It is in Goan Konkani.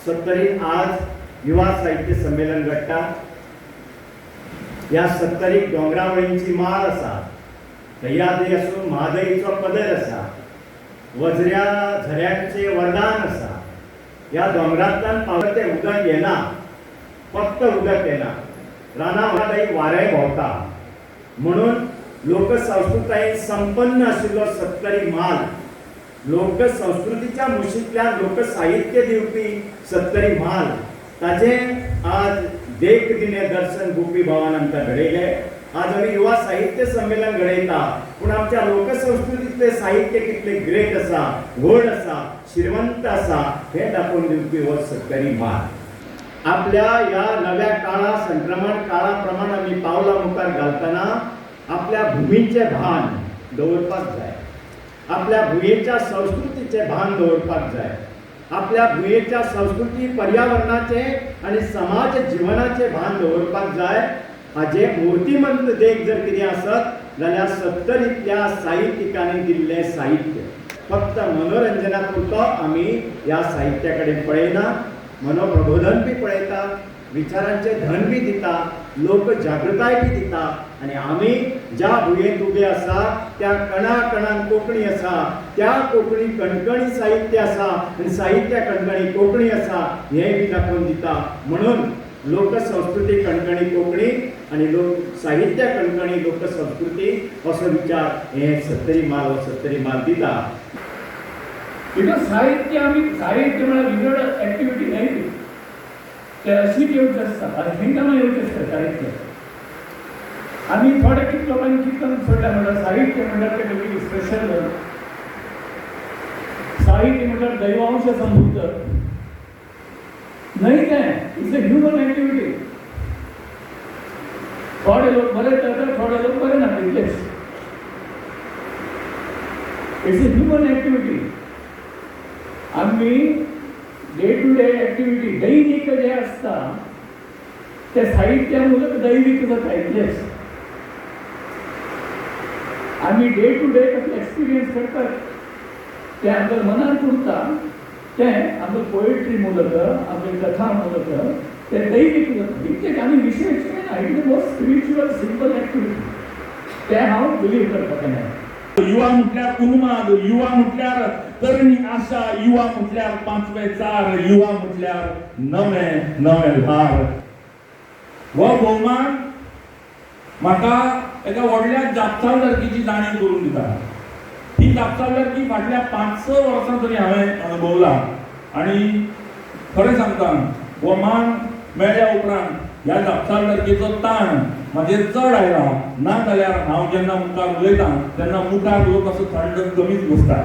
सत्तरीत आज युवा साहित्य संमेलन घडटा. ह्या सत्तरीक दोंगरावळींची माळ आसा, सह्याद्री आसूं, म्हादईचो पदर आसा, वझऱ्या झऱ्यांचें वरदान आसा. ह्या दोंगरांतल्यान पावत तें उदक येना, फक्त उदक येना, रानां वारें भोंवता. म्हणून लोकसंस्कृतायेन संपन्न आशिल्लो सत्तरी म्हाल, लोकसंस्कृतीच्या मुशींतल्यान लोकसाहित्य दिवपी सत्तरी म्हाल, ताजें आज देख दिणें दर्शन गोपी भावान आमकां घडयलें. आज आमी युवा साहित्य संमेलन घडयता, पूण आमच्या लोकसंस्कृतींतलें साहित्य कितलें ग्रेट आसा, व्हड आसा, श्रीमंत आसा, हें दाखोवन दिवपी हो सत्तरी म्हाल. आपल्या ह्या नव्या काळा, संक्रमण काळा प्रमाण आमी पावलां मुखार घालतना आपल्या भुमीचें भान दवरपाक जाय, आपल्या भुंयेच्या संस्कृतीचें भान दवरपाक जाय, आपल्या भुंयेच्या संस्कृती, पर्यावरणाचें आनी समाज जिवनाचें भान दवरपाक जाय. हाजें मूर्तिमंत देख जर कितें आसत जाल्यार सत्तरींतल्या साहित्यिकांनी दिल्लें साहित्य. फक्त मनोरंजना पुरतो आमी ह्या साहित्या कडेन पळयना, मनोप्रबोधन बी पळयता, विचारांचें धन बी दिता, लोक जागृताय बी दिता. आनी आमी ज्या भुंयेंत उबे आसा त्या कणा कणान कोंकणी आसा, त्या कोंकणी कणकणी साहित्य आसा आनी साहित्या कणकणी कोंकणी आसा हें बी दाखोवन दिता. म्हणून लोकसंस्कृती कणकणी कोंकणी आनी लोक साहित्या कणकणी लोकसंस्कृती असो विचार हे सत्तरी म्हाल, हो सत्तरी म्हाल दिता. Because साहित्य, आमी साहित्य म्हळ्यार विंगड एक्टिविटी न्हय ती. ते अशीच येवचें आसता आनी थंयच्यान येवचें आसता साहित्य. आमी थोडे कितें लोकांनी चिंतून सोडल्या, म्हणल्यार साहित्य म्हणल्यार तें वेगळी स्पेशल, साहित्य म्हळ्यार दैवांश संभूत. न्हय तें. It's a human activity. थोडे लोक बरे करतात, थोडे लोक बरे ना, तितलेच. It's a human activity. आमी डे टू डे एक्टिविटी, दैनिक जे आसता ते साहित्या मुलक दैविक जाता, इतलेच. आमी डे टू डे कसले एक्सपिरियन्स करतात ते आमच्या मनात उरता, ते आमकां पोएट्री मुलक, आमचे कथा मुलक ते दैविक जाता, इतलेच. आनी विशेष कांय ना. It is most spiritual, simple activity. ते हांव बिलीव करता तेन्ना. युवा म्हटल्यार उन्माद, युवा म्हटल्यार तरणी आशा, युवा म्हटल्यार पांचवे चार, युवा म्हटल्यार नवे नवे ल्हार. हो भोवमान म्हाका एका व्हडल्या जापसालदारकीची जाणीव करून दिता. ही जापसालदारकी फाटल्या 5-6 वर्सां तरी हांवें अणभवला आनी खरें सांगता, हो मान मेळ्ळ्या उपरांत ह्या जापसालदारकेचो ताण म्हाजेर चड आयला. ना जाल्यार हांव जेन्ना मुखार उलयतां तेन्ना मुखार लोक असो थंड कमीच बसता.